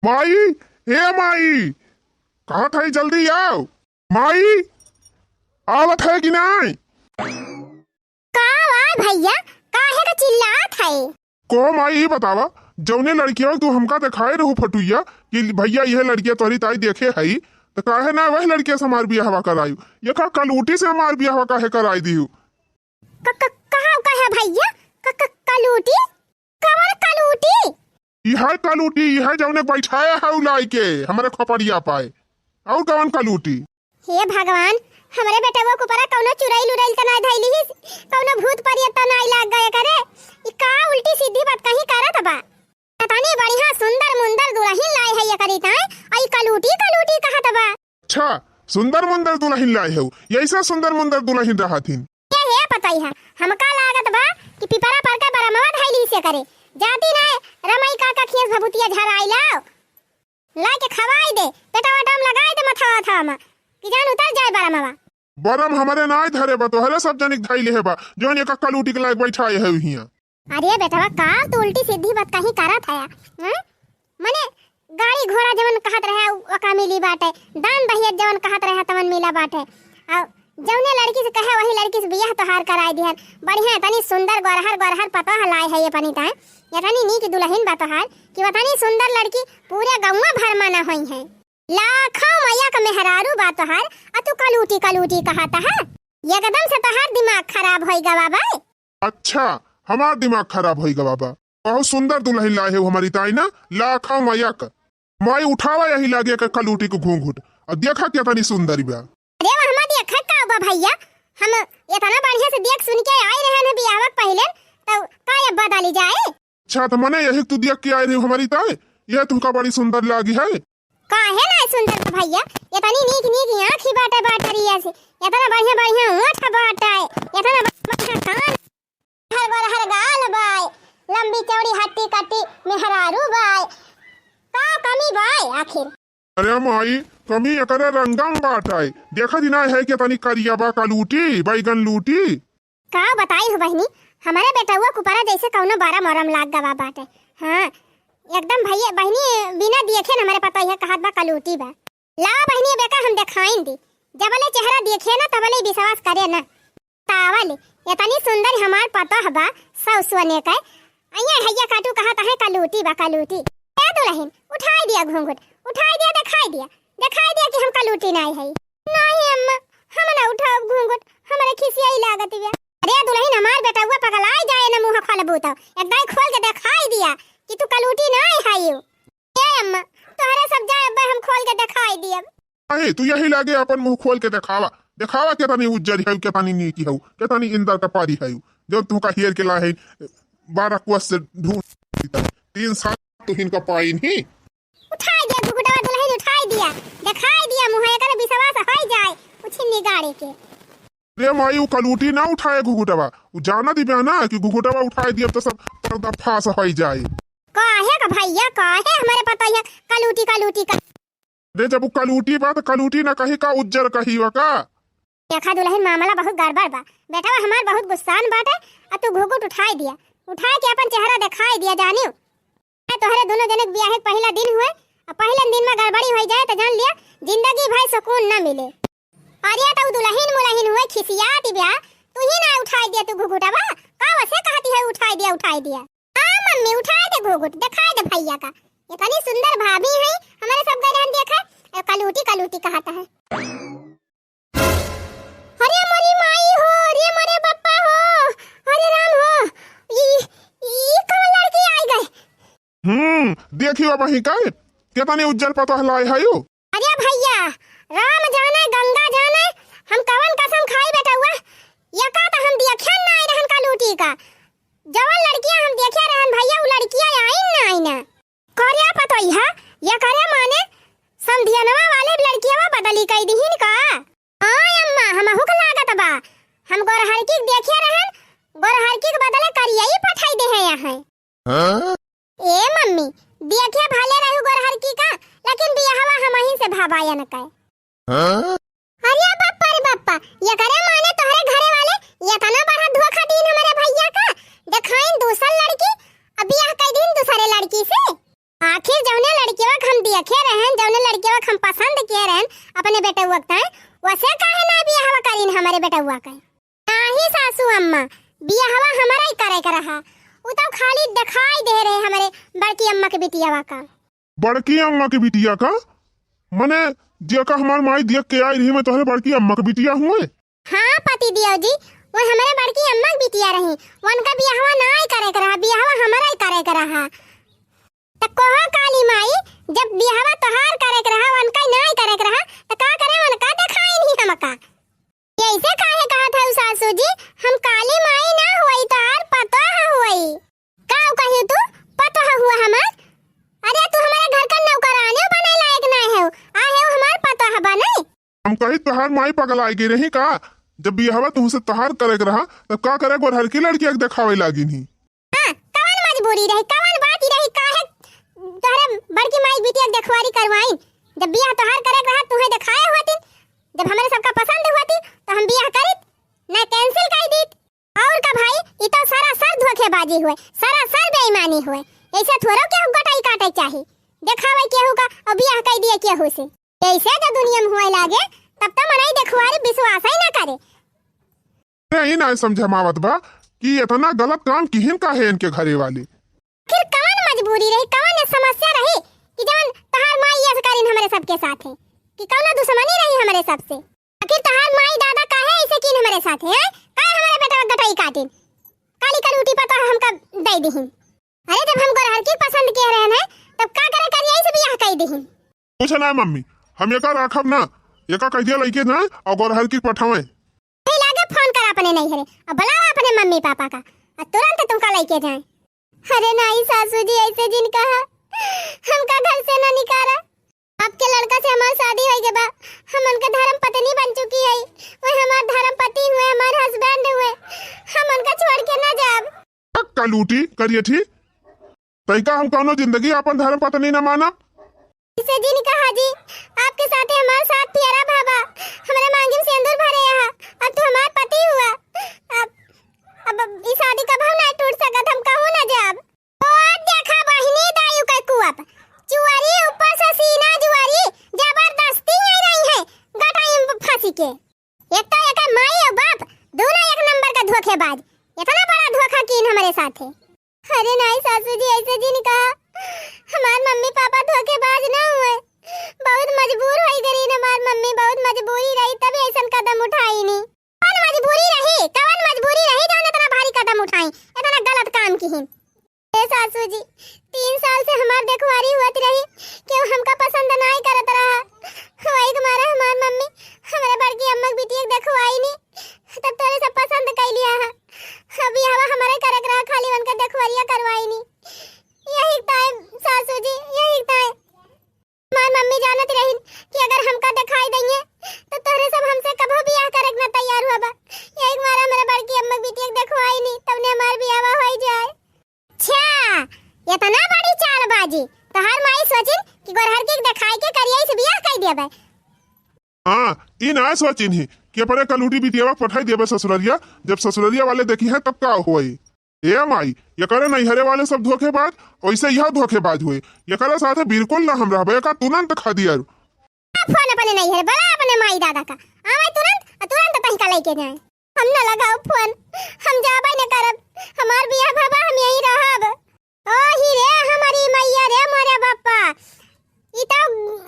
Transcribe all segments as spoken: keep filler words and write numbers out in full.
माई, हे माई, कहाँ था, जल्दी आओ। माई, आवत है कि नाई? का बा भइया, काहे का चिल्लात है? को माई, ई बतावा, जौने लड़किया तू हमका देखाए रहू फटुइया कि भइया, यह लड़किया तोहरी ताई देखे हई, त काहे ना वह लड़किया से हमार बियाहवा करायू? ये का कलूटी से हमार बियाहवा काहे कराई दिहू? क-, क-, कहाँ का है भइया? क-, क-, कलूटी? कवन कलूटी? इहे कलूटी, इहे जौने बैठाया है उलाई के हमरे खोपड़िया पाए। और कवन कलूटी? हे भगवान, हमरे बेटवा के ऊपरा कौनो चुड़ैल उड़ैल त नाई धइली ही, कौनो भूत परियत त नाई लाग गए करे। ई का उल्टी सीधी बात कहीं करत बा? इतनी बढ़िया सुंदर मुंदर दुलहिन लाए है ये करी ताए, आ ई कलूटी कलूटी कहत बा। अच्छा, सुंदर मुंदर दुलहिन लाए हो, यैसा सुंदर मुंदर दुलहिन रहत हिन। ये हे पतई है, हमका लागत बा कि पिपरा पर के बरमवा धइली से करे। जाती नाय, रमई का का खियस भभुतिया झराई लाओ। लाइ के खवाई दे, पेटवा डम लगाई दे मथवा थवा मा, कि जान उतर जाए बरमवा। बरम हमरे नाय धरे बा, तोहरे सब जनिक धइले है बा, जौन एक कलूटी के लायक बैठाए है हियाँ। अरे बेटवा, का तू उल्टी सीधी बात कहीं करत है, हैं? मने गाड़ी घोड़ा जवन कहत रहे, ओका मिली बाटे, दान दहेज जवन कहत रहे, तवन मिला बाटे। आ जौने लड़की से कहे, वही लड़की से बियाह तोहार कराई दिहन। बढ़िया, इतनी सुंदर गोरहर, गोरहर पतोह लाए है ये पनी ताए, इतनी नीक दुलहिन बा तोहार, कि इतनी सुंदर लड़की पूरे गौवा भर मा ना होई है। लाखों मया का मेहरारू बा तोहार, आ तू कलूटी, कलूटी कहत है। एकदम से तोहार दिमाग खराब होई गवा बा। अच्छा, हमार दिमाग खराब होई गवा बा। बहुत सुंदर दुलहिन लाए हो हमरी ताई ना, लाखा मयक। माई उठावा यही लागे के कलूटी के घूंघट, और देखा केतनी सुंदर बा। अरे वह हमार देखा का बा भइया, हम इतना बढ़िया से देख सुन के आए रहन है बियाह के पहिले, तो का अब बदली जाए? अच्छा, तो मने यही तू देख के आए रही हमरी ताई, यह तुमका बड़ी सुंदर लागी है। काहे ना सुंदर बा भइया, इतनी नीक नीक आँखी बाटे बाटरिया से, इतना बढ़िया बढ़िया ओठ बाटे, इतना बढ़िया बढ़िया कान, हर गोर हर गाल बाय, लंबी चौड़ी हट्टी कट्टी मेहरारू बाय, का कमी बाय आखिर? अरे माई, कमी एकरे रंगम बाटे, देखा दिना है कि तनी करिया बा का लूटी, बैगन लूटी। का बताई हो बहिनी, हमरे बेटउआ के ऊपरा जैसे कउनो बरम वरम लाग गवा बाटे। हाँ, एकदम भइया, बहिनी बिना देखे न हमरे पतोहिया कहत बा कलूटी बा। ला बहिनी, अब एका हम देखाइन दी, जबले चेहरा देखे ना तबले विश्वास करे ना। तावल, इतनी सुंदर हमार पतोह बा, सौ सोने के, अइया हैया काटू कहत है कलूटी बा कलूटी। ए दुलहिन, उठाई दिया घूंघट, उठाई दिया, देखाई दिया, देखाई दिया कि हम कलूटी नाई है। नाई अम्मा, हम ना उठाब घूंघट, हमरे खिसियाई लागत बिया। अरे दुलहिन, हमार बेटउआ पगलाई जाए ना मुँह खोलबू तो, एकदम खोल के देखाई दिया कि तू कलूटी नाई है यू। ए अम्मा, तोहरे सब जाए अब्बे हम खोल के देखाई दियब। अहे, तू यही लागे अपन मुँह खोल के देखावा, देखावा केतनी उज्जर है, केतनी नीकी है, केतनी इंदर का पारी है, जब तुमका हेर के लाए बारह कोस से ढूंढ, तीन साल तो हिनका पाई नहीं। उठाई दिया घुघुटवा दुलहिन, उठाई दिया, देखाई दिया मुँह, एकर विश्वास होई जाए, उछिन्नी गाड़ी के। रे माई, उ कलूटी ना उठाए घुघुटवा, उ जाना दिबे ना कि घुघुटवा उठाए दियब तो सब पर्दा फास होई जाए। काहे का भइया, काहे हमरे पतोहिया कलूटी, कलूटी का? रे जब उ कलूटी बा तो कलूटी ना कही का, उज्जर कही वा का? देखा दुलहिन, मामला बहुत गड़बड़ बा, बेटवा हमार बहुत गुस्सान बाटे, आ तू घुघुट उठाए दिया, उठाए के अपन चेहरा देखाई दिया जानियो। ए, तोहरे दुनो जने के बियाहे के पहिला दिन हुए, आ पहिलन दिन में गड़बड़ी होई जाए त जान लिया, जिंदगी भर सुकून न मिले। अरे त उ दुलहिन मुलहिन हुए खिसियात बिया, तू ही ना उठाई दिया तू घुघुटवा, का वसे कहती है उठाई दिया, उठाई दिया। हाँ मम्मी, उठाई दे घुघुट, देखाई दे भइया का, इतनी सुंदर भाभी है, हमरे सब गए रहन देखे, ए, कलूटी कलूटी कहत है। अरे मोरी माई हो, रे मोरे बप्पा हो, अरे राम हो, ई, ई कवन लड़की आई गए? हम्म, देखियो अबहीं का, केतनी उज्जर पतोह लाए हयो। अरे भइया, राम जाने, गंगा जाने, हम कवन कसम खाई बेटउआ, यका त हम देखे नाई रहन कलूटी का। जवन लड़किया हम देखे रहन भइया, उ लड़किया आइन नाई ना। करे पतोहिया, ये करे माने समधियनवा वाले लड़कियवा बदली कई दिहिन का? हाँ अम्मा, हमहू के लागत बा। हम गोरहरकी के देखे रहन, गोरहरकी के बदले करियई पठाई दे हैं यहाँ। हाँ? ए मम्मी, देखे भले रहू गोरहरकी का, लेकिन बियाहवा हमही से भवायन का। हाँ? अरे बप्पा रे बप्पा, ये करे माने तोहरे घरे वाले ये तना बड़ा धोखा दीन हमरे भइया का, देखाइन दूसर लड़की, अब बियाह कैसे? आखिर जौने लड़कियवा के हम देखे रहन, जौने लड़कियवा के हम पसंद किए रहन अपने बेटउआ के ताईं, वसे काहे ना बियाहवा करीन हमरे बेटउआ के? नाही सासू अम्मा, बियाहवा हमरा ही करे के रहा। उ तो खाली देखाई दे रहे हमरे बड़की अम्मा के बिटियावा का। बड़की अम्मा के बिटिया का? मने जेका हमार माई देख के आई रही, मैं तोहरे बड़की अम्मा के बिटिया हुए? हाँ पति देव जी, वो हमरे बड़की अम्मा के बिटिया रही, उनका बियाहवा नाही करे के रहा, बियाहवा हमरा ही करे के रहा। त कहो काली माई, जब बियाहवा तोहार करे के रहा, उनका ही नाही करे के रहा, त का करे उनका देखाई नहीं हमका? ऐसे काहे कहत हऊ सासू जी, हम काली माई ना हुई, तोहार पतोह हुई। का कही तू, पतोह हुआ हमार? अरे तू हमारे घर का नौकरानी बने लायक नाही है, आ है हमार पतोह बने। हम कही तोहार माई पगलाइ गई रही का? जब बियाहवा तुमसे तोहार करे के रहा, तब का करे गोरहर की लड़किया के देखावे लागिन ही? हाँ, कवन मजबूरी रही, कवन बात रही, काहे तोहरे बड़की माई बिटिया के देखवारी करवाइन? जब बियाह तोहार करे के रहा, तुहे देखाए होतिन, जब हमरे सबका पसंद होती, तो हम बियाह करित, ना cancel कर दीत। और का भाई, ई तो सरासर धोखेबाजी हुए, सरासर बेईमानी हुए। ऐसे थोड़ो केहू गटाई काटे चाही, देखावे केहू का और बियाह कर दिए केहू से। ऐसे तो दुनिया में हुए लागे, तब तो मनई देखवारी विश्वास ही ना करे। अरे, ई ना समझ में आवत बा कि इतना गलत काम किहिन काहे इनके घरे वाले। आखिर कवन मजबूरी रही, कवन समस्या रही कि जवन तहार माई ऐसे करिन हमरे सबके साथ है, कि कवनो दुश्मनी रही हमरे सबसे? आखिर तहार माई दादा काहे ऐसे किन हमरे साथ है, हैं? काहे हमरे बेटा गटई काटिन? काली कलूटी पतोह हमका दे दिहिन। अरे, जब हम गोरहर की पसंद किए रहन है, तब का करे करिया से बियाह कर दिहिन? कुछ ना मम्मी, हम एका राखब ना, एका कह दिया लइके जाए और गोरहर की पठावे। यही लागे फोन कर अपने नैहरे और बुलावा अपने मम्मी पापा का, और तुरंत तुमका लइके जाए। अरे नाही सासू जी, ऐसे जिन कहा, हमका घर से ना निकाला। आपके लड़का से हमार शादी होई गए बा, हम उनके धर्म पत्नी बन चुकी है, वो हमार धर्म पति हुए, हमार husband हुए, हम उनका छोड़ के ना जाब। कलूटी करिए थी, तैका हम कौनो जिंदगी अपन धर्म पत्नी न मानब। इसे जिन कहा जी, आपके साथे हमार सात फेरा भा बा, हमरे मांगी में सेंदूर भरे हा, अब तू हमार पति हुआ, अब, अब ई शादी कबहू ना टूट सकत, हम कहूँ ना जाब। ओ देखा बहिनी दायु के कुअप, चुअरी ऊपर से सीना जुअरी, जबरदस्ती आई रही है गटाई में फंसी के। एक तो एकर माई और बाप दोनों एक नंबर का धोखेबाज, इतना बड़ा धोखा कीन हमरे साथे। अरे नाही सासू जी, ऐसे जिन कहा, हमार मम्मी पापा धोखेबाज ना हुए, बहुत मजबूर होई गई हमार मम्मी, बहुत मजबूरी रही तभी ऐसन कदम उठाई नी। कवन मजबूरी रही, कवन मजबूरी रही जौन इतना भारी कदम उठाई, इतना गलत काम किहिन? ए सासू जी, तीन साल से हमार देखवारी होत रही, केहू हमका पसंद नाई करत रहा। वही के मारे हमार मम्मी हमरे बड़की अम्मा के बिटिया के देखवाई नी, तब तोरे सब पसंद कई लिया है। अब ये हवा हमारे करे के रहा, खाली उनका देखवरिया करवाई नी। यही ताई सासू जी, यही ताई। हमार मम्मी जानत रहिन कि अगर हमका देखाई दइए, तो तोहरे सब हमसे कभो बियाह करे के ना तैयार हुआ बा। यही के मारे हमरे बड़की अम्मा के बिटिया के देखवाई नी, तब ने हमार बियाहवा होई जाए। अच्छा, इतना बड़ी चालबाजी। तोहार माई सोचिन कि गोरहर के देखाई के करिया से बियाह कर देबे। हाँ, ई ना सोचिन ही कि अपने कलूटी बिटियावा के पठाई देबे ससुररिया, जब ससुररिया वाले देखी हैं तब का होई। ए माई, एकरे नैहरे वाले सब धोखेबाज, वैसे यह धोखेबाज हुए। एकरे साथे बिल्कुल ना हम रहबे, एका तुरंत खदेड़। फोन अपने नैहरे, बोला अपने माई दादा का, आवे तुरंत, और तुरंत तहिका लेके जाए। हम न लगाओ फोन, हम जाबे न करब, हमार बियाह भवा, हम यहीं रहब। ओ ही रे, हमारी मैया रे, मोरे बापा, ई तो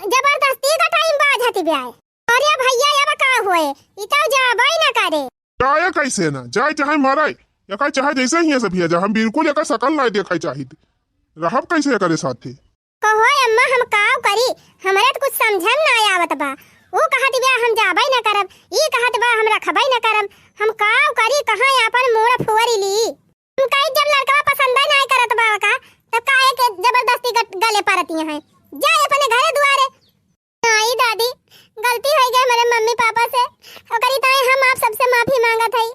जबरदस्ती का टाइम बाजत ब्याह। अरे भैया, अब का होए, ई तो जाबे न करे। जाए कैसे ना, जाए चाहे मरे, एका चाहे जैसे ही है सब हिया जा, हम बिल्कुल एका शकल ना देखे चाहित। रहब कैसे एकरे साथे? कहो अम्मा, हम काव करी, हमरे तो कुछ समझे में ना आवत बा। ऊ कहत बा हम जाबे न करब, ई कहत बा हम रखबे न करब, हम काव करी, कहाँ आपन मोड़ फुअरी ली? हम कही जब लड़कवा पसंद ना करत बा का, तब काहे के जबरदस्ती ग-, गले परती हैं? जाए अपने घरे दुआरे। नाई दादी, गलती हो गई हमारे मम्मी पापा से, ओकरी ताई हम आप सबसे माफी मांगत हई।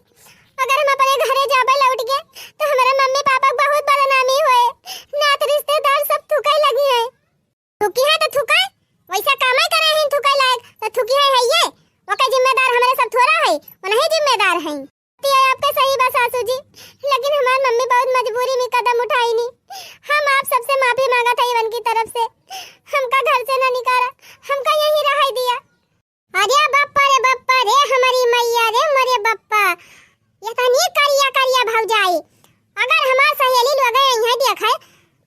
अगर हम अपने घरे जाबे लौट के, तो हमारे मम्मी पापा के बहुत बदनामी होए, नात रिश्तेदार सब थूके लगी हैं। थूकी है तो थूके, वैसा कामे करे हैं थूके लायक, तो थूकी है, है ये, ओके जिम्मेदार हमारे सब थोड़ा है, वो नहीं जिम्मेदार हैं। ये आपके सही बा सासू जी, लेकिन हमार मम्मी बहुत मजबूरी में कदम उठाई नी। हम आप सबसे माफी मांगत है इवन की तरफ से। हमका घर से ना निकारा, हमका यहीं रहाई दिया। अरे बप्पा रे बप्पा रे, हमारी मैया रे, मरे बप्पा, ये तनी करिया करिया भौजाई। अगर हमार सहेली लोग यहाँ देखे,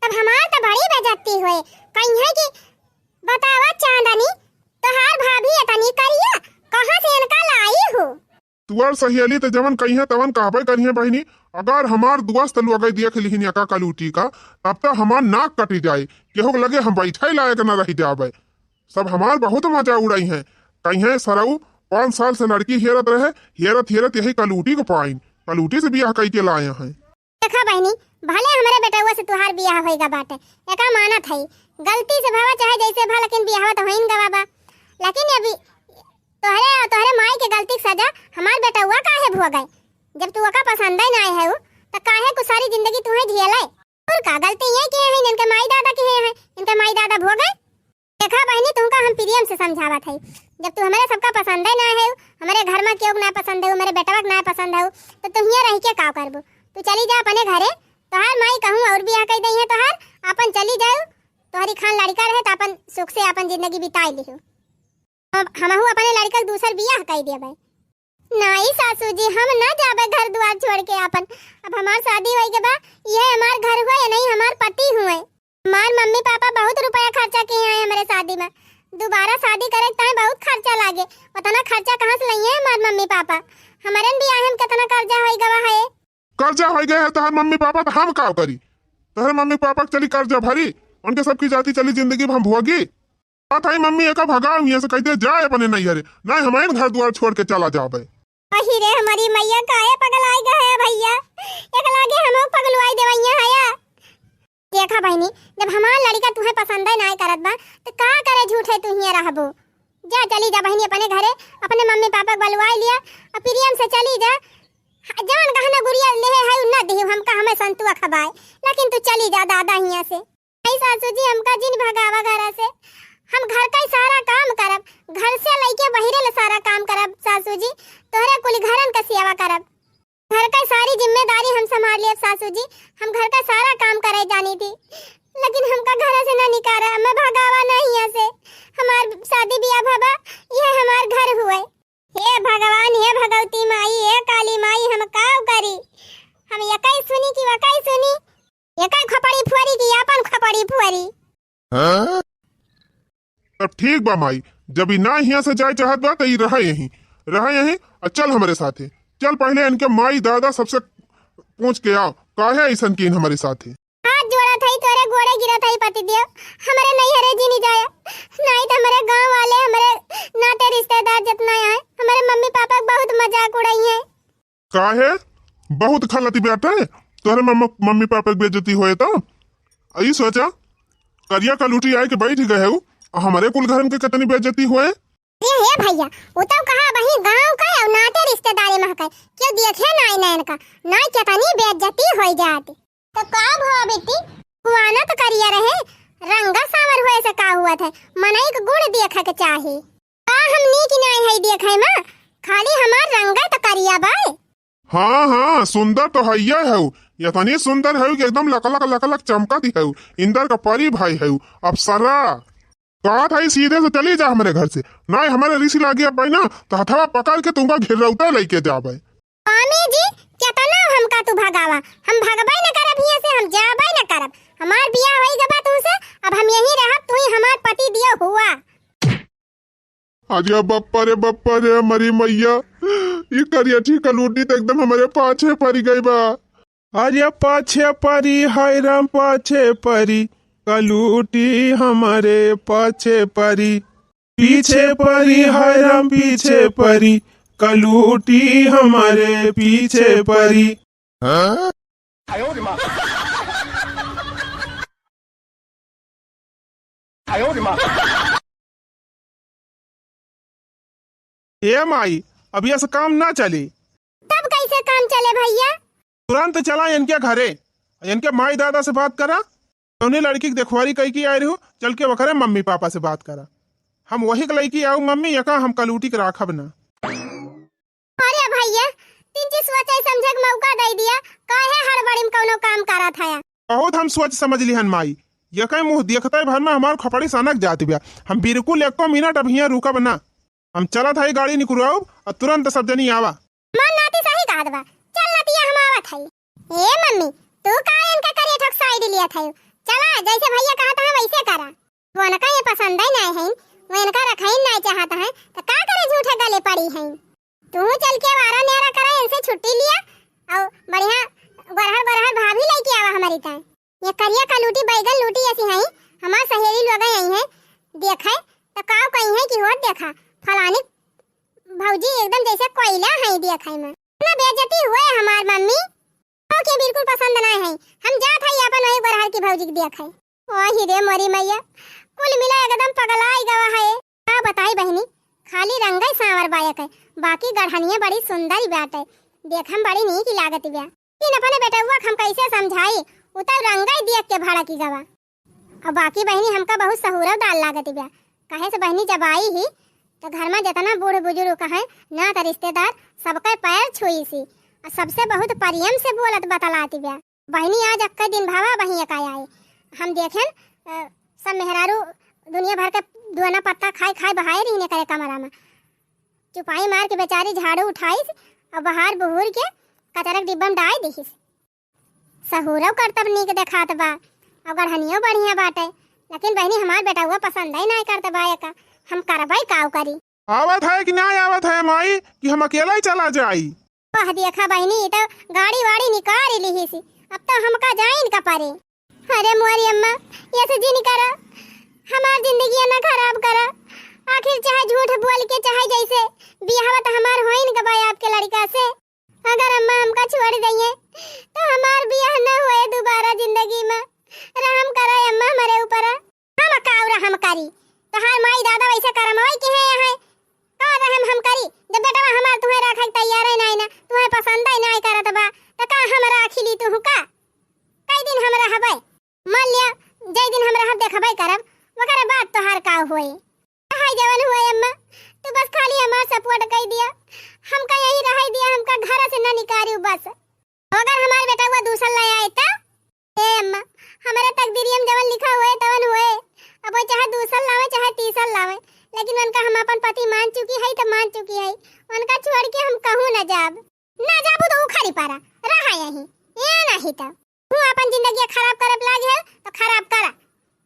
तब हमार तो बड़ी बेइज्जती होए। कहीं है कि बतावा चांदनी, तोहार भाभी इतनी करिया, कहाँ से इनका लाई हो? तुअर सहेली त जवन कहिहे तवन कहबे करिहे बहिनी। अगर हमार दोस्त लोग देख लिहिन एका कलूटी का, तब त हमार नाक कटी जाए, केहू के लगे हम बैठे लायक न रह जाबे। सब हमार बहुत मजा उड़ाई हैं। कहिहे सरऊ पाँच साल से लड़की हेरत रहे, हेरत हेरत यही कलूटी को पाइन, कलूटी से बियाह कई के लाए हैं। देखा बहिनी, भले हमरे बेटउआ से तुहार बियाह होइगा बाटे, एका मानत हई, गलती से भवा चाहे जैसे भा, लेकिन बियाहवा तो होइन गवा बा। लेकिन अभी तोहरे और तोहरे माई के गलती के सजा हमार बेटउआ काहे भोगे? जब तू ओका पसंदे ना आए है, त काहे कुछ सारी जिंदगी तुहे झेले? और का गलती ये किए हैं, इनके माई दादा किए हैं, इनके माई दादा भोगे। देखा बहिनी, तुमका हम प्रेम से समझावत हई, जब तू हमरे सबका पसंद है ना है, हमरे घर में केहू ना पसंद है, हमरे बेटवा के ना पसंद है, तो तू हियाँ रह के का करबू? तू चली जा अपने घरे, तोहार माई कहूँ और बियाह कई दई है तोहार, अपन चली जाऊ, तोहरी खान लड़का रहे तो अपन सुख से अपन जिंदगी बिताई लिहू। हम, हमहू अपने लड़का के दूसर बियाह कई देबे। नाई सासू जी, हम ना जाबे घर द्वार छोड़ के आपन। अब हमार शादी होई के बा, ये हमार घर हुए या नहीं हमार पति हुए। हमार मम्मी पापा बहुत रुपया खर्चा किए हैं हमरे शादी में। दोबारा शादी करे के ताई बहुत खर्चा लागे। उतना खर्चा कहाँ से लइहे हमार मम्मी पापा? हमरे बियाह में कितना कर्जा होई गवा है। कर्जा होई गए है तोहर मम्मी पापा, तो हम का करी? तोहरे मम्मी पापा के चली कर्जा भरी, उनके सबकी जाति चली जिंदगी में हम भोगी। बात है मम्मी, एका भगाओ हियाँ से, कह दे जाए अपने नैहरे, नहीं हमारे घर द्वार छोड़ के चला जाबे। अही रे हमारी मैया, काहे पगलाई गए है भैया, एक लागे हम पगलुआई देवैया हया। देखा बहिनी, जब हमार लड़का तुहे पसंद है नाय करत बा, तो का करे झूठे तू हियाँ रहबो? जा चली जा बहिनी अपने घरे, अपने मम्मी पापा के बलुआई लिया और प्रेम से चली जा। जवन गहना गुरिया लेहे है उ ना दिहु हमका, हमें संतुआ खबाए, लेकिन तू चली जा दादा हियाँ से। नहीं सासू जी, हमका जिन भगावा घरा से। हम घर का ही सारा काम करब, घर से लइके बहिरे ले सारा काम करब सासू जी। तोहरे कुल घरन का सेवा करब। घर का सारी जिम्मेदारी हम संभाल लेब सासू जी। हम घर का सारा काम करे जानी थी, लेकिन हमका घर से ना निकारा, मैं भगावा ना हियाँ से। हमार शादी बियाह भवा, यह हमार घर हुए। हे भगवान, हे भगवती माई, हे काली माई, हम का करी? हम यकई सुनी कि वकई सुनी, यकई खोपड़ी फोरी कि आपन खोपड़ी फोरी। हाँ? तब ठीक बा माई, जब ई ना हियाँ से जाए चाहत बा, त ई रहे यहीं, रहे यहीं, और चल हमरे साथे। चल पहले इनके माई दादा सबसे पूछ के आओ, काहे ऐसन कीन हमरे साथे। हाथ जोड़त हई, तोरे गोड़े गिरत हई पतिदेव, हमरे नैहरे जिनी जाया, नहीं तो हमरे गाँव वाले, हमरे नाते रिश्तेदार जितना आए, हमरे मम्मी पापा के बहुत मजाक उड़ाई हैं। काहे? बहुत खलती बाटे, तोहरे मम्म-, मम्मी पापा के बेइज्जती होए तो? अई सोचा, करिया कलूटी आए के बैठ गए हऊ, आ हमरे कुल घरन के कितनी बेइज्जती होए। अरे हे भैया, उ तो कहा वही गाँव का और नाते रिश्तेदारी में का, क्यों देखे नाई नैन का, नाई कितनी बेइज्जती होई जाती। तो का भवा बेटी, कुआना तो करिया रहे, रंगा सांवर होए से का हुआ था, मनई के गुण देखे के चाही। का हम नीक नाई है देखे माँ, खाली हमार रंगा तो करिया बाय। हाँ, हाँ, सुंदर तो हइये हऊ, इतनी सुंदर हऊ कि एकदम लकलक, लकलक चमकत हऊ, इंदर का परी भाई हऊ, अप्सरा। कहत हई सीधे से चली जा हमरे घर से, नाई हमरे रिसी लागी अब ना, तो हथवा पकड़ के तुमका घिरौता लेके जाबे। स्वामी जी, केतना हमका तू भगावा, हम भगबे न करब हियाँ से, हम जाबे न करब। हमार बियाह होई गबा तुमसे, अब हम यहीं रहब, तू ही हमार पति दियो हुआ। अरे बप्पा रे बप्पा रे, हमारी मैया, ई करियठी कलूटी तो एकदम हमरे पाछे पड़ी गई बा। अरे पाछे पड़ी, हाय राम पाछे पड़ी, कलूटी हमरे पाछे पड़ी। पीछे पड़ी, हाय राम पीछे पड़ी, कलूटी हमरे पीछे पड़ी। हाँ? ए माई, अब यस काम ना चली। तब कैसे काम चले भैया? तुरंत चला इनके घरे, इनके माई दादा से बात करा। तौने लड़की के देखवारी कई के आए रहो, चल के वकरे मम्मी पापा से बात करा। हम वही के लइके आऊ मम्मी, यका हम कलूटी के राखब ना। अरे भैया, तीन चीज सोचे समझे के मौका दे दिया, काहे हड़बड़ी में कौनो काम करत है? बहुत हम सोच समझ लिहन माई, यकै मुँह देखतै भर में हमार खोपड़ी सनक जात बिया। हम बिल्कुल एको मिनट अब हियाँ रुकब ना। हम चलत हई गाड़ी निकुराउब अउर तुरंत सब जनी आवा। हमार नाती सही कहत बा, चल नतिया हम आवत हई। ए मम्मी, तू का इनका करिया ठोक side लियत हई? चला, जैसे भैया कहत हैं वैसे करा। वनका ये पसंद ही नाय हईन, वो इनका रखईन नाय चाहत हैं, तो का करे झूठे गले पड़ी हईन। तू चल के आवारा न्यारा करा, इनसे छुट्टी लिया अउर बढ़िया गोरहर गोरहर भाभी लइके आवा हमरी ताईं। ये करिया कलूटी बैगन लूटी ऐसी हईं, हमार सहेली लोग आई हैं, देखे तो काव कही हैं कि होत देखा फलानी भौजी एकदम जैसे कोयला हैं देखे में। इतना बेइज्जती हुए हमार मम्मी। ओके बिल्कुल पसंद ना है। हम जात हई अपन वही गोरहर की भौजी के देखे। ओही रे मोरी मैया, कुल मिला एकदम पगलाई गवा है। का बताई बहिनी, खाली रंगई सांवर बायक है, बाकी गढ़निया बड़ी सुंदर बाटे, देखम बड़ी नीक लागत बा। लेकिन अपने बेटउआ के हम कैसे समझाई, उ तो रंगई देख के भड़की गवा। अउर बाकी बहिनी हमका बहुत सहूरव दाल लागत बा। कहे से बहिनी जब आई ही तो घर में जितना बूढ़ बुजुर्ग कहें, नात रिश्तेदार सबके पैर छुई सी। अउर सबसे बहुत परियम से बोलत बतलात बा। बहिनी आज अक्का दिन भावा बहिया का आई। हम देखेन, अ, सब मेहरारू दुनिया भर के दुआना पत्ता खाई खाई बहाए रहीन करे कमरा में। चुपाई मार के बेचारी झाड़ू उठाइस अउर बहार बुहुर के कचरा के डिब्बा में डाल दिहिस। सहूरव करतब नीक देखात बा, अउर गढ़नियो बढ़िया बाटे, लेकिन बहिनी हमार बेटउआ पसंद ही नाय करत बा एका, हम करबै काव करी। आवत है कि नाय आवत है माई कि हम अकेला ही चला जाई? वह देखा बहिनी, ई तो गाड़ी वाड़ी निकाल लिहिस, अब तो हमका जाइन का परे। अरे मोरी अम्मा, ऐसे जिन करा, हमार जिंदगी ना खराब करा। आखिर चाहे झूठ बोल के, चाहे जैसे, बियाहवा तो हमार होइन का बा आपके लड़का से। अगर अम्मा हमका छोड़ दइहे, तो हमार बियाह न होए दोबारा जिंदगी में। रहम करा अम्मा हमरे ऊपर। हम का रहम करी? तोहार माई दादा वैसे करमवाई के हैं यहाँ। का रहम हम करी? जब बेटवा हमार तुहे रखे के तैयार है नाई ना, तुहे पसंद है नाई करत बा, तो का हम राखी ली तुहू का? कई दिन हम रहबे? मान लिया, जय दिन हम रहब देखबे करब, ओकरे बाद तोहार का होए। हाय जवन होए अम्मा, तू बस खाली हमार support कई दिया, हमका यही रहे दिया, हमका घर से ना निकालियो बस। अगर हमार बेटवा दूसर ले आए त? ए अम्मा, हमरे तकदीरिया में जवन लिखा होए तवन होए, अब वो चाहे दूसर लावे चाहे तीसर लावे, लेकिन उनका हम अपन पति मान चुकी है तो मान चुकी है, उनका छोड़ के हम कहूँ ना जाब। ना जाबू तो उखड़ी पारा, रहा यहीं, ये नहीं तो। तू अपन जिंदगी खराब करब लाग है तो खराब करा।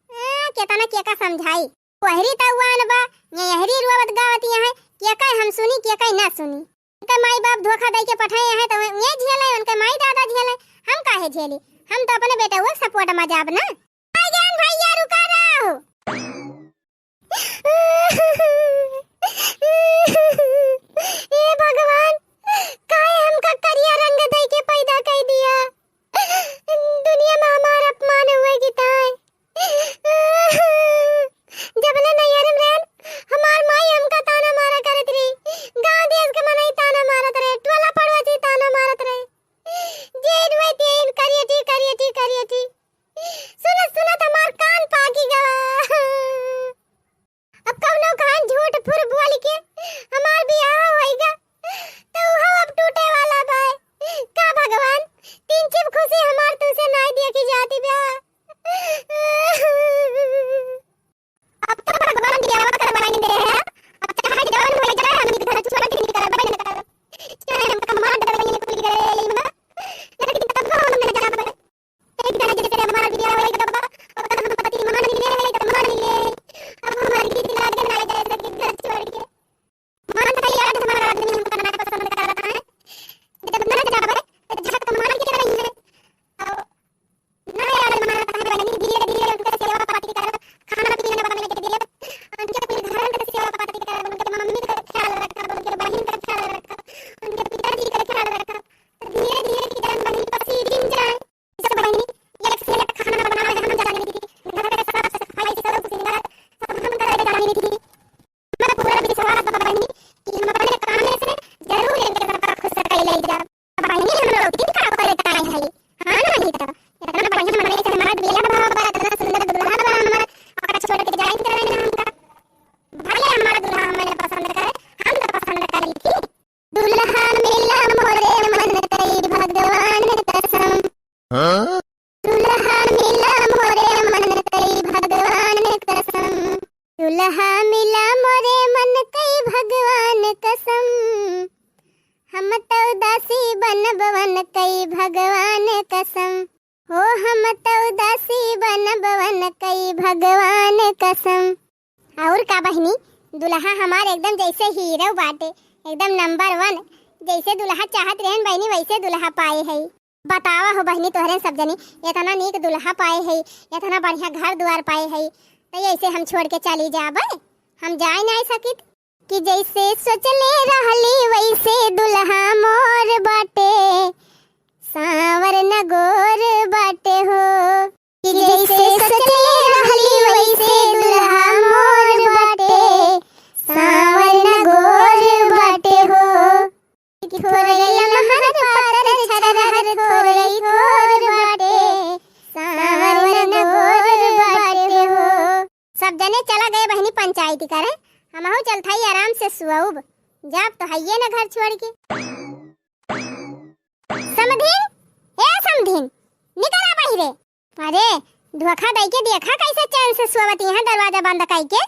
ए, केतना केका समझाई। कोहरी तउआन बा, ये यहरी रोवत गावत यहाँ, केका हम सुनी, केका ना सुनी। उनके माई बाप धोखा दे के पठाए हैं तो ये झेले, उनके माई दादा झेले, हम काहे झेली? हम तो अपने बेटउआ के support में जाब ना। आ जान भैया, रुका रहो। ए भगवान, काहे हमका करिया रंग दे के पैदा कर दिया? दुनिया में हमार अपमान हुए कि ताय। जबले नैहर में रहन, हमार माई हमका ताना मारा करत रही, गांव देश के मनई ताना मारत रहे, टोला पड़ोसी ताना मारत रहे। जेठ भाई तेन करिए ठीक, करिए ठीक, करिए ठीक। सुनत सुनत हमार कान पाकी गवा। अब कवनो खान झूठ फुर बोल के हमार बियाह होइगा, तो उहो अब टूटे वाला बाय। का भगवान, तीन छिप खुशी हमार तुसे नाय देखी जाती बा। अब तो भगवान बियाह करवाइन दे है, अब चाहे जवन होई जाए, हमनी के घर छोड़ के निकल बने कर। चाहे हम कमाल डबल ये खुल गए, ये मगर, लेकिन तब हम नहीं जाना पड़े। एक जना जैसे हमारा बियाह होए के डब्बा, ओकर हम पति मान ले, तो मान ले। अब हमारे गीत लागे ना जाए सके घर छोड़ के। मान तो यार हमारा आदमी हमको करना पसंद कर रहा है। जब ना जावे, तो झक मान के रही है। और ना यार हमारा उदासी बनबवन कई भगवान कसम। और का बहिनी, दुल्हा हमार एकदम जैसे हीरो बाटे, एकदम नंबर वन। जैसे दुल्हा चाहत रहन बहिनी, वैसे दुल्हा पाए है। बतावा हो बहिनी, तोहरे सब जनी इतना नीक दुल्हा पाए है, इतना बढ़िया घर द्वार पाए है, तो ऐसे हम छोड़ के चली जाबे? हम जाए नहीं सकित। कि जैसे सोचले रहली वैसे दुल्हा मोर बाटे, सांवर न गोर बाटे हो। कि जैसे सोचले रहली वैसे दुल्हा मोर बाटे, सांवर न गोर बाटे हो। कि थोरे लमहर पातर छरहर थोरे थोर बाटे, सांवर न गोर बाटे हो। सब जने चला गए बहिनी पंचायती करे, हमहू चलत हई आराम से सुअब, जाब तो हइये न घर छोड़ के। समधिन, ए समधिन, निकरा बहिरे। अरे, धोखा दई के देखा कैसे चैन से सुअवती हैं दरवाजा बंद कई के।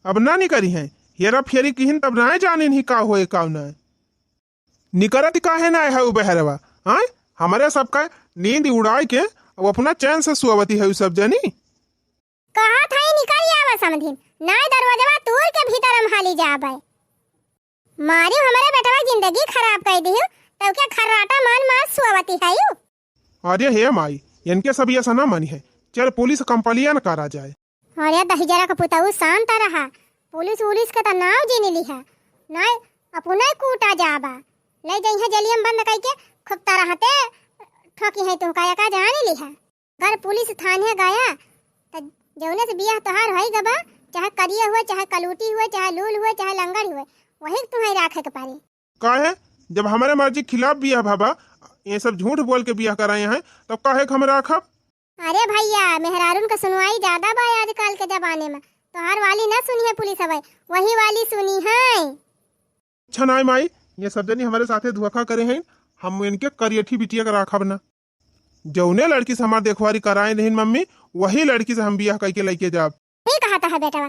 अब ना निकरी हैं, हेरा फेरी किहिन तब ना जानिन ही का होए का ना। निकरत काहे ना है उ बहरवा, आय? हमरे सबका नींद उड़ाए के अब अपना चैन से सुअवती है उ सब जनी। कहत हई निकल आवा समधिन, नाय दरवाजवा तूर के भीतर हम हाली जाबे। मारियो हमरे बेटवा जिंदगी खराब कर दियो, तब के खर्राटा मान मार सुअवती हयू। अरे हे माई, इनके सब ये सना मानी है, चल पुलिस complain करा जाए। अरे दहिजरा का पुतऊ शांत रहा, पुलिस उलिस के त नाव जिन लिहा, नाय अपने कूटा जाबा, ले जइहे जेलियम बंद कई के, खूब तरह ते ठोकी है तुमका, एका जान लिहा। अगर पुलिस थाने गया, त जौने से बियाह तोहार होई गबा, चाहे करिया हुए, चाहे कलूटी हुए, चाहे लूल हुए, चाहे लंगड़ हुए, वही के तुम्हें राखे के पड़ी। काहे? जब हमरे मर्जी खिलाफ बियाह भबा, ये सब झूठ बोल के बियाह कराए हैं, तब काहे के हम राखब? अरे भैया, मेहरारून का सुनवाई ज्यादा बा आजकल के जमाने में। तोहार वाली ना सुनी है पुलिस हवे, वही वाली सुनी है। अच्छा नाय माई, ये सब जनी हमरे साथे धोखा करे हैं, हम इनके करियठी बिटिया के राखब ना। जौने लड़की से हमार देखवारी कराए रहीन मम्मी, वही लड़की से हम बियाह कइके लइके जाब। ठीक कहत है बेटवा,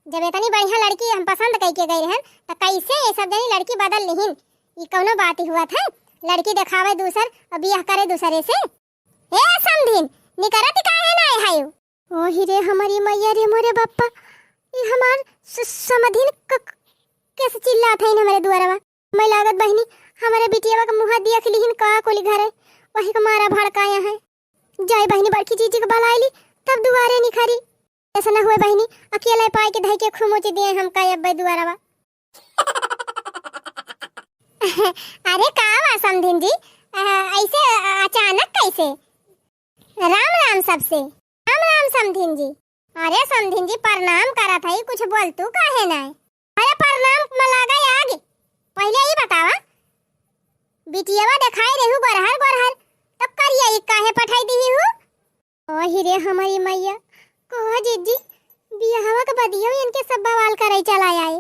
जब इतनी बढ़िया लड़की हम पसंद कइके गए रहन, त कैसे ये सब जनी लड़की बदल लिहिन? ई कौनो बात ही हुआ था? लड़की देखावे दूसर और बियाह करे दूसरे से। ए समधिन, निकरत काहे ना है? ओ ही रे हमारी मैया रे मोरे बप्पा, ई हमार स-, समधिन क-, क-, कैसे चिल्लात है हमरे दुआरवा? मैं लागत बहिनी, हमरे बिटियावा के मुँह देख लिहिन का कुली घरे, वही के मारा भड़काया है। जाए बहिनी बड़की जीजी के बलाए ली, तब दुआरे निखरी। ऐसा न हुए बहिनी, अकेले पाए के धई के खुमुच दिए हमका अब्बे दुआरवा। अरे का बा समधिन जी, अ, ऐसे अचानक कैसे? राम राम सबसे। राम राम समधिन जी। अरे समधिन जी, प्रणाम करत हई, कुछ बोलतू काहे नाय? अरे प्रणाम में लागे आगे, पहिले ई बतावा, बिटियावा देखाई रहू गोरहर गोरहर, तब करिया ई काहे पठाई दिही हू? ओही रे हमारी मैया, कहो जीजी, बियाहवा के बदियो इनके सब बवाल करे चला आए।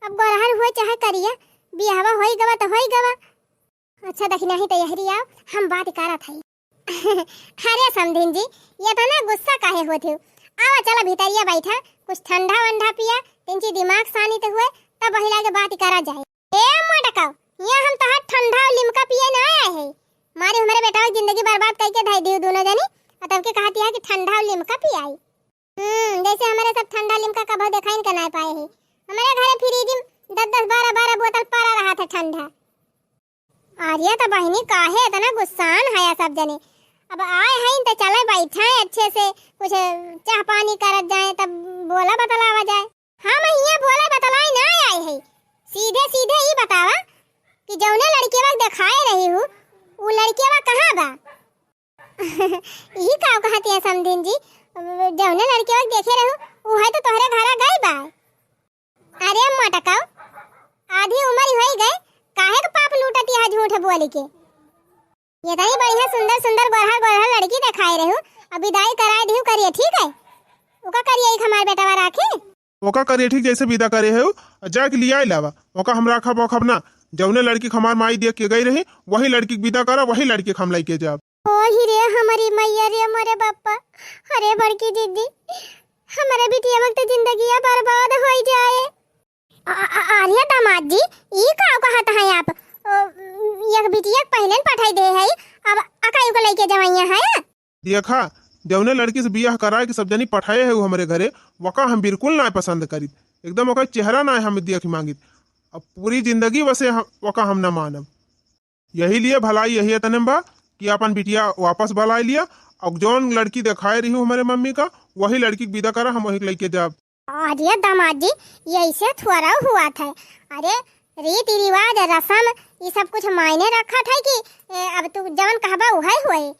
अब गोरहर हुए चाहे करिया, बियाहवा होई गवा त होई गवा। अच्छा दखिनही तैयारी आओ, हम बात करत हई। अरे समधिन जी, ये इतना गुस्सा काहे होत हो? आवा चला भीतरिया बैठा, कुछ ठंडा वंडा पिया, तिनची दिमाग शांत हुए, तब वही लागे बात करा जाए। ए मोटका, यहाँ हम तोहार ठंडा और लिमका पिए ना आए हैं। मारे हमरे बेटा की जिंदगी बर्बाद करके धई दियो दोनों जनी, और तब के कहती है कि ठंडा और लिमका पियाई। हम्म, जैसे हमरे सब ठंडा लिमका कभो देखाइन के ना पाए हैं। हमरे घरे फ्रिज में दस दस बारह बारह बोतल पड़ा रहा था ठंडा। अरे तो बहिनी, काहे इतना गुस्सान है सब जने? अब आए हैं तो चले बैठे अच्छे से, कुछ चाह पानी करत जाए, तब बोला बतलावा जाए। हम हियाँ बोला बतलाई ना आए हैं, सीधे सीधे ई बतावा कि जौने लड़केवा देखाए रही हूँ, उ लड़केवा कहाँ बा? ई का कहत है समधिन जी, जौने लड़केवा देखे रहू, उ है तो तोहरे घरा गई बा। अरे मोटकाऊ, आधी उम्र ही होई गए, काहे के पाप लूटत यहाँ झूठ बोली के? ये तनी बढ़िया सुंदर सुंदर गोरहर गोरहर लड़की देखाए रहू, अब विदाई कराए दिहू करिए, ठीक है? ओका करिए एक हमार बेटवा राखी। ओका करिए ठीक जैसे विदा करे है, जाके लियाए लावा। ओका हम राखब ओखब ना, जौने लड़की के हमार माई देख के गई रही, वही लड़की के विदा करा, वही लड़की के हम लेके जाब। ओही रे हमारी मैया रे मोरे बापा, अरे बड़की दीदी, हमारे बिटिया वक्त जिंदगिया बर्बाद होई जाए। अ-, अ-, अरे दामाद जी, ई का कहत हैं आप? अ, एक बिटिया के पहिले न पठाई दे है, अब अकाई को लेके जवैया है? देखा, जौने लड़की से बियाह कराए के सब जनी पठाए है हमरे घरे, वका हम बिल्कुल नाय पसंद करित। एकदम ओकर चेहरा नाय हम देखि मांगित। अब पूरी जिंदगी वसे हम, वका हम न मानब। यही लिए भलाई यही एतने में बा कि अपन बिटिया वापस बलाए लिया और जौन लड़की देखाए रही हमरे मम्मी का, वही लड़की के विदा करा, हम वही के लइके जाब। अरे दामाद जी, ये ऐसे थोड़ा हुआ था। अरे, रीति रिवाज, रसम, ये सब कुछ मायने रखत है कि, ए, अब तू जवन कहबा उहे होए।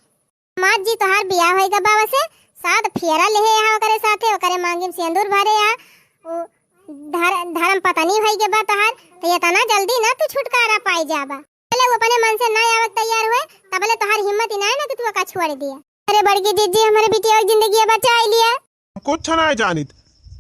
दामाद जी, तोहार बियाह होई गबा वसे, साथ फेरा लेहे यहाँ ओकरे साथे, ओकरे मांगी में सेंदूर भरे यहाँ, उ धर-, धर्म पत्नी होई गबा तोहार, तो इतना जल्दी ना तू छुटकारा पाई जाबा। पहले वो अपने मन से ना आवे के तैयार हुए, तबले तोहार हिम्मत ही ना है ना कि तू ओका छोड़ दिया। अरे बड़की जीजी, हमारे बिटिया की जिंदगी बचाई लिया। कुछ ना जानित,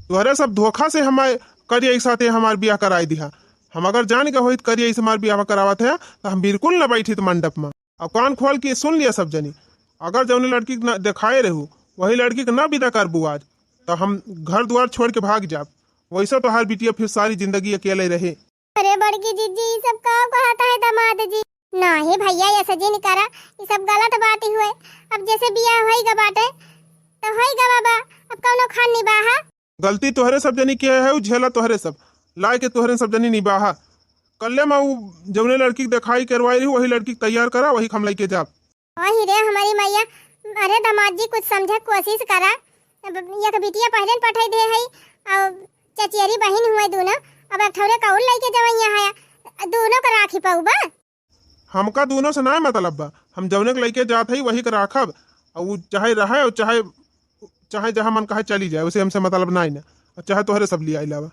तोहरे सब धोखा से हमारे करिया के साथे हमार बियाह कराई दिहा। हम अगर जान के होइत करिया से हमार बियाह करावत है, तो हम बिल्कुल न बैठित मंडप में। अब कान खोल के सुन लिया सब जनी, अगर जौने लड़की के न देखाए रहू, वही लड़की के न विदा करबू आज, तो हम घर द्वार छोड़ के भाग जाब। वैसे तोहार बिटिया फिर सारी जिंदगी अकेले रहे। अरे बड़की जीजी, ई सब का कहत है दामाद जी? नाही भैया, ऐसे जिन करा, ई सब गलत बात ही हुए। अब जैसे बियाह होई गा बाटे, तो होई गा बाबा, अब कौनो खान निबाहा। गलती तोहरे सब जनी के है, उ झेला तोहरे सब, लाए के तोहरे सब जनी निबाहा। कल्ले मा उ जौने लड़की के देखाई करवाई रही, वही लड़की के तैयार करा, वही के हम लइके जाब। वही रे हमारी मैया, अरे दामाद जी, कुछ समझे के कोशिश करा। अब एक बिटिया पहले न पठाई दे है, और चचेरी बहिन हुए दोनों, अब एक ठौरे कौन लइके जवैया है, दोनों का राखी पउबा। हमका दोनों से ना मतलब बा, हम जौने के लइके जात हई वही के राखब, और उ चाहे रहे और चाहे, चाहे जहाँ मन कहे चली जाए, उसे हमसे मतलब नाई ना, और चाहे तोहरे सब लिया अलावा।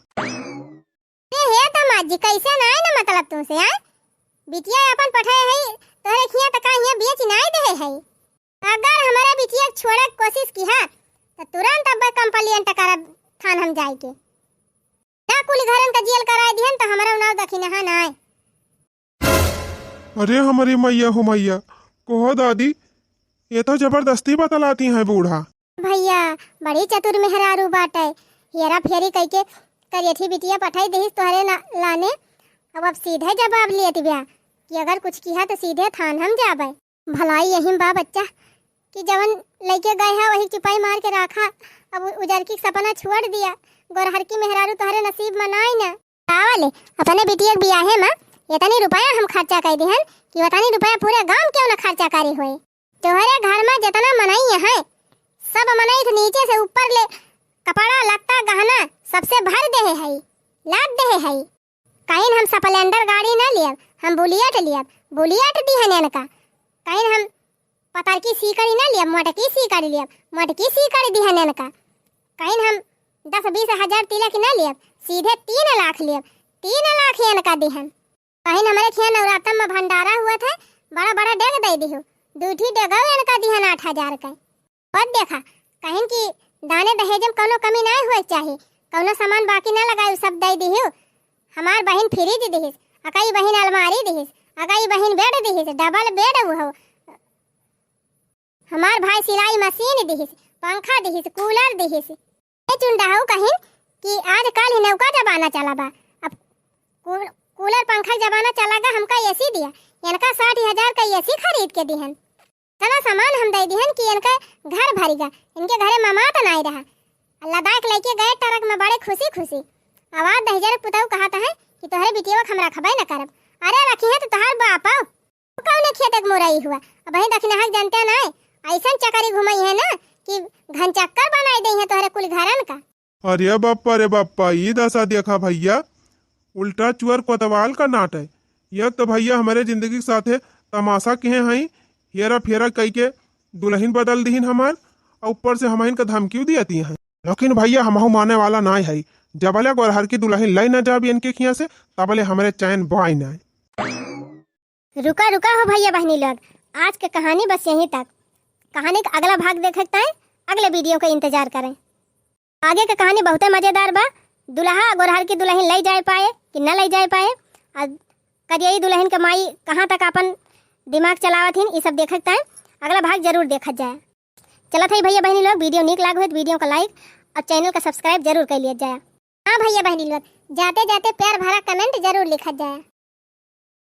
ए हे दामाद जी, कैसे नाई ना मतलब तुमसे, आय? बिटिया अपन पठाए है, तोहरे खिया त का हिया बेच नाई दे है। अगर हमारा बिटिया के छोड़े के कोशिश किहा, त तुरंत अब complaint करब थान हम जाए के। ना कुल घरन का जेल कराए दिहन, त हमारा उनाव दखिनहा नाई। अरे हमारी मैया हो मैया, कहो दादी, ये तो जबरदस्ती बतलाती हैं बूढ़ा। भैया, बड़ी चतुर मेहरारू बाटे। हेरा फेरी कइके करियठी बिटिया पठाई देहिस तोहरे ना, लाने। अब, अब सीधे जवाब लेत बिया कि अगर कुछ किहा तो सीधे थान हम जाबे। भलाई यही में बा बच्चा कि जवन लइके गए है वही चुपाई मार के राखा। अब उ-, उजरकी के सपना छोड़ दिया। गोरहरकी मेहरारू तोहरे नसीब में नाई ना। का वाले, अपने बिटिया के बियाहे में इतनी रुपया हम खर्चा कर दिहन कि उतनी रुपया पूरे गांव क्यों ना खर्चा करे होए। तोहरे घर में जितना मनई है, सब मनई के नीचे से ऊपर ले कपड़ा, लत्ता, गहना सबसे भर देहे है, लाद देहे है। कहीं हम Splendor गाड़ी ना लियब, हम Bullet लियब, Bullet दिहन इनका। कहीं हम पतरकी सीकड़ी ना लियब, मोटकी सीकड़ी लियब, मोटकी सीकड़ी दिहन इनका। कहीं हम दस बीस हजार तिलक ना लियब, सीधे तीन लाख लियब, तीन लाख इनका दिहन। कहीं हमरे खिया नवरातम में भंडारा हुआ था, बड़ा बड़ा डेग दे दिहु, दू ठी डेगो इनका दिहन आठ हजार के। पर देखा, कहिन कि दाने दहेज में कौनो कमी नाय होए के चाही, कौनो सामान बाकी ना लगाई, सब दे दिहु। हमार बहिन fridge दिहिस, अकई बहिन अलमारी दिहिस, अकई बहिन bed दिहिस, double bed वो हो। हमार भाई सिलाई मशीन दिहिस, पंखा दिहिस, cooler दिहिस। ए चुंडा हो कहिन कि आजकल ही नौका जमाना चला बा, अब कू-, cooler पंखा जमाना चला गा, हमका AC दिया, इनका साठ हजार का AC खरीद के दिहन। इतना सामान हम दे दिहन कि इनका घर भरी गा, इनके घरे ममात नाई रहा। लद्दाख लेके गए ट्रक में बड़े खुशी खुशी। आवाज दहिजर पुतऊ कहत है कि तोहरे बिटिया के हम रखबे न करब। अरे रखी है तो तोहार बाप आओ। तू कौने खेत के मुरई हुआ? अब वही दखिनहा के जनते नाई, ऐसन चकरी घुमई है ना कि घनचक्कर बनाई दे है तोहरे कुल घरन का। अरे बप्पा रे बप्पा, ई दशा देखा भैया, उल्टा चुअर कोतवाल का नाट है। एक तो भैया हमरे जिंदगी के साथे तमाशा किहे हई, हेरा फेरा कई के दुलहिन बदल दिहिन हमार, और ऊपर से हमहिन का धमकी दियती हैं। लेकिन भैया हमहू माने वाला नाय है, जबले गोरहर की दुलहिन लई न जाब इनके खिया से, तबले हमरे चैन बाय नाय। रुका रुका हो भैया बहनी लोग, आज के कहानी बस यहीं तक। कहानी का अगला भाग देखे के ताईं अगले video का इंतजार करें। आगे के कहानी बहुते मजेदार बा। दुल्हा गोरहर की दुलहिन लई जाए पाए कि न लई जाए पाए, आ करियई दुलहिन के माई कहाँ तक अपन दिमाग चलावत हिन, ई सब देखे के ताईं अगला भाग जरूर देखत जाए। चलत है भैया बहनी लोग, video नीक लाग होत video का like और channel का subscribe जरूर कर लिया जाए। हाँ भैया बहनी लोग, जाते जाते प्यार भरा comment जरूर लिखत जाए।